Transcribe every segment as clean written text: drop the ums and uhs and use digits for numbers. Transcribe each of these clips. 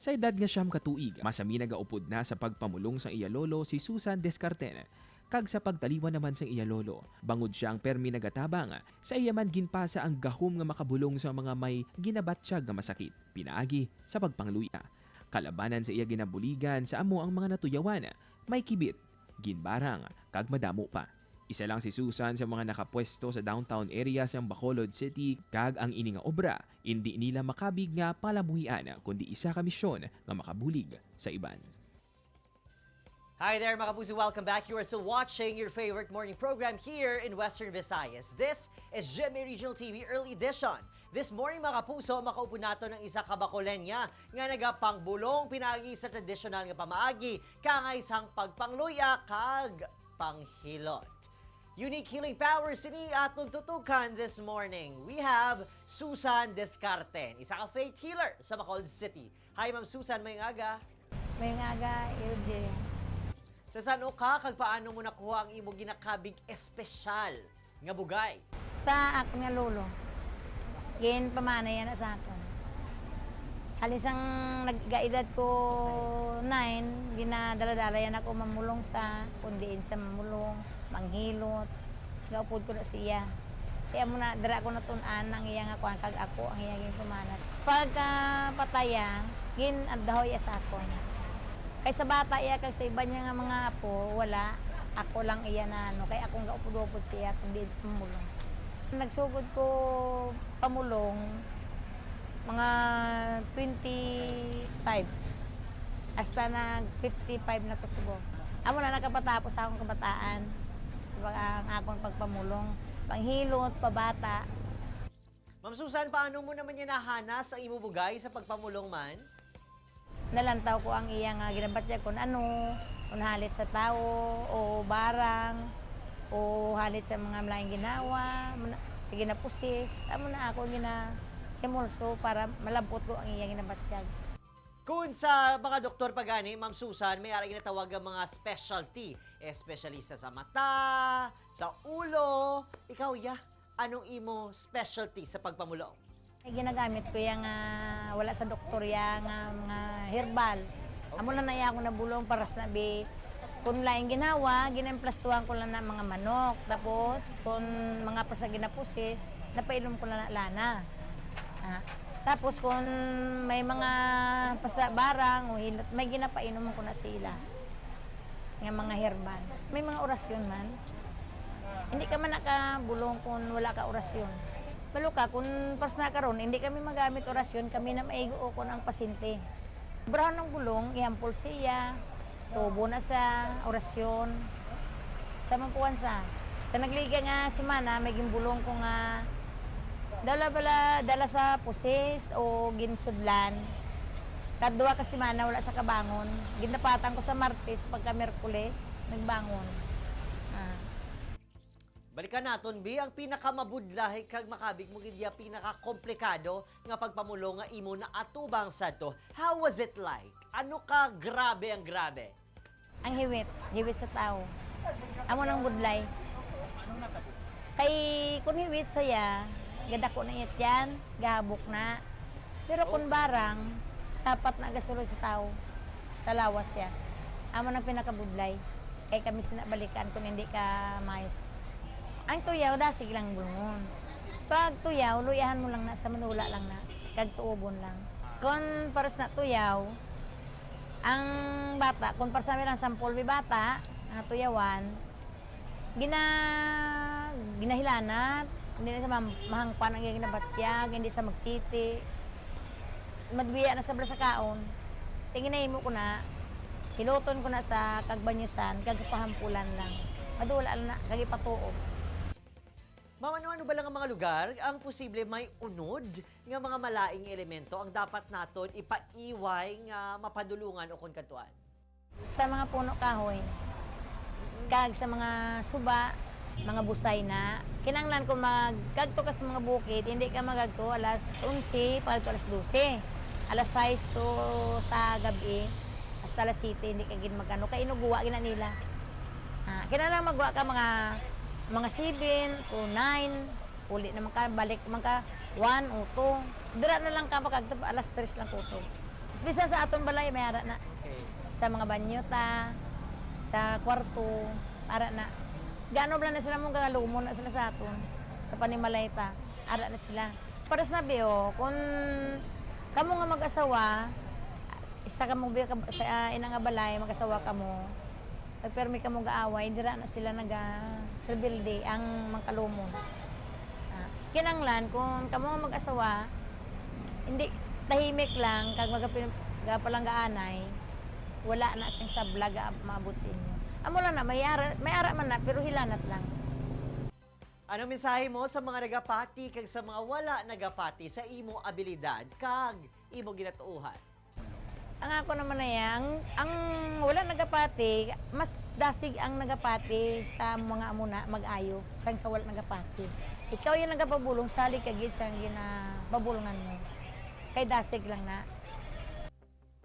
Sa edad nga 9 ka tuig, masami nagaupod na sa pagpamulong sang iya lolo si Susan Descarten. Kag sa pagtaliwan naman sang iya lolo, bangod siya ang permi nagatabang, sa iya man ginpasa ang gahom nga makabulong sa mga may ginabatsyag nga masakit, pinaagi sa pagpangluya. Kalabanan sa iya ginabuligan sa amo ang mga natuyawan, may kibit, ginbarang, kag madamo pa. Isa lang si Susan sa mga nakapwesto sa downtown area sa Bacolod City kag ang ini nga obra hindi nila makabig nga palamuhian kundi isa ka misyon nga makabulig sa iban. Hi there, mga kapuso. Welcome back. You are still watching your favorite morning program here in Western Visayas. This is GMA Regional TV Early Edition. This morning, mga kapuso, makaupo nato ng isa ka Bacolenya nga nagapangbulong pinaagi sa tradisyonal nga pamaagi kangay sang pagpangluya kag panghilot. Unique healing powers sini atong tutukan this morning. We have Susan Descarten, isa ka faith healer sa Bacolod City. Hi, Ma'am Susan, maayong aga. Maayong aga, LJ. Sa sano ka, kag paano mo nakuha ang imo ginakabig espesyal nga bugay? Sa akon nga lolo, gin pamana yan na sa akon. Halis ang nagkaedad ko 9, ginadala-dala yan ako mamulong sa kundiin sa mamulong, manghilot. Gaupod ko na siya. Kaya mo na, dira ko natun-an ang iya nga kuan kag ako ang iya gin pamana. Pagka pataya, gin addahoy sa akon. Kay sa bata iya kag sa iba niya nga mga apo, wala. Ako lang iya na ano, kay akong gaupod-upod siya kundi sa pamulong. Nagsugod ko pamulong mga 25. Hasta nag 55 na ko subong. Amo na nakapatapos sa akong kabataan. Diba, ang akong pagpamulong, panghilot, pabata. Ma'am Susan, paano mo naman yan nahanas ang imo bugay sa pagpamulong man? Nalantaw ko ang iya nga ginabatya kung ano, kung halit sa tao, o barang, o halit sa mga malaing ginawa, sa ginapusis. Amo na ako gina himulso para malabot ko ang iya ginabatyag. Kung sa mga doktor pagani, Ma'am Susan, may ara ginatawag ang mga specialty. Espesyalista sa mata, sa ulo. Ikaw, ya, anong imo specialty sa pagpamulong? Ay, ginagamit ko yung wala sa doktor yang mga herbal. Amo na na ako nabulong para sa nabi. Kung laing ginawa, ginamplastuhan ko lang na mga manok. Tapos, kung mga prasa ginapusis, napainom ko lang na lana. Ah, tapos kung may mga pasa barang o hilot, may ginapainom ko na sila nga mga herbal. May mga orasyon man. Hindi ka man nakabulong kung wala ka orasyon. Balo ka, kung pas na karon, hindi kami magamit orasyon, kami na maigo kon ang pasyente. Brahan ng bulong, ihampol siya, tubo na sa orasyon. Sa mampuan sa. Sa nagliga nga si Mana, may gimbulong ko nga dala bala dala sa pusis o ginsudlan. Kadua ka semana wala sa kabangon. Ginapatan ko sa Martes pagka Miyerkules nagbangon. Ah. Balikan naton, bi, ang pinakamabudlahi kag makabig mo gid ya pinakakomplikado nga pagpamulong nga imo na atubang sadto. How was it like? Ano ka grabe ang grabe? Ang hiwit, hiwit sa tao. Amo nang budlay. Kay kung hiwit saya, gadako na iyat yan, gabok na. Pero kung barang, sapat na gasuloy sa tao. Sa lawas ya. Amo nang pinakabudlay. Kay kami sinabalikan kung hindi ka mayos. Ang tuyaw, dasig lang bulungon. Pag tuyaw, luyahan mo lang na sa manula lang na. Kag tuubon lang. Kung paros na tuyaw, ang bata, kung para sa amin ang sampol bi bata, ang tuyawan, gina ginahilanat, hindi na sa mahangpan ang ginabatyag, hindi sa magtiti. Madwiya na sa bala sa kaon. Tingin mo ko na, hiluton ko na sa kagbanyusan, kagpahampulan lang. Madula na, kagipatuo. Ma'am, ano-ano ba lang ang mga lugar ang posible may unod nga mga malaing elemento ang dapat naton ipaiway nga mapadulungan o kon kadtuan? Sa mga puno kahoy, kag sa mga suba, mga busay na, kinanglan ko magkagto ka sa mga bukid, hindi ka magagto alas 11, pagto alas 12. Alas 6 to sa gabi, hasta alas 7, hindi ka gin magano. Kay inuguwa gina nila. Ah, kinahanglan magwa ka mga 7 o 9, uli naman ka, balik man ka 1 o 2. Dira na lang ka pagkagto, alas 3 lang kutob. Bisan sa aton balay may ara na. Sa mga banyo ta, sa kwarto, ara na. Gaano ba na sila mong galumo na sila sa aton? Sa panimalay ta, ara na sila. Paras na biyo, kung kamo nga mag-asawa, isa ka mo biya sa ina nga balay, mag-asawa ka mo, pagpermi ka mo gaaway, dira na sila naga rebelde ang mangkalumon. Kinanglan kung kamo nga mag-asawa, hindi tahimik lang kag magapalanggaanay, wala na siyang sabla ga maabot sa inyo. Amo lang na may ara man na pero hilanat lang. Anong mensahe mo sa mga nagapati kag sa mga wala nagapati sa imo abilidad kag imo ginatuohan? Ang ako naman na yang, ang wala nagapati, mas dasig ang nagapati sa mga amuna mag-ayo, sang sa wala nagapati. Ikaw yung nagapabulong, sali ka gid sa ginapabulungan mo. Kay dasig lang na.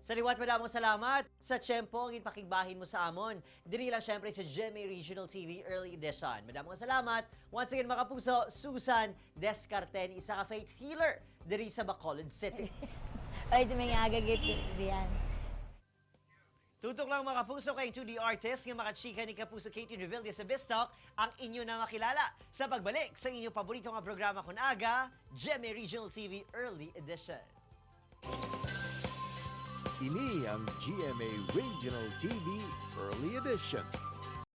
Sa liwat, madamong salamat sa tiyempo ang ipakigbahin mo sa amon. Diri lang syempre sa GMA Regional TV Early Edition. Madamong salamat. Once again, mga kapuso, Susan Descarten, isa ka faith healer diri sa Bacolod City. Ay, tumingaga gid diyan. Tutok lang, mga kapuso, kay 2D artist nga makachika ni Kapuso Katie Revilla sa Bistalk ang inyo na makilala sa pagbalik sa inyong paborito nga programa kun aga, GMA Regional TV Early Edition. Ini ang GMA Regional TV Early Edition.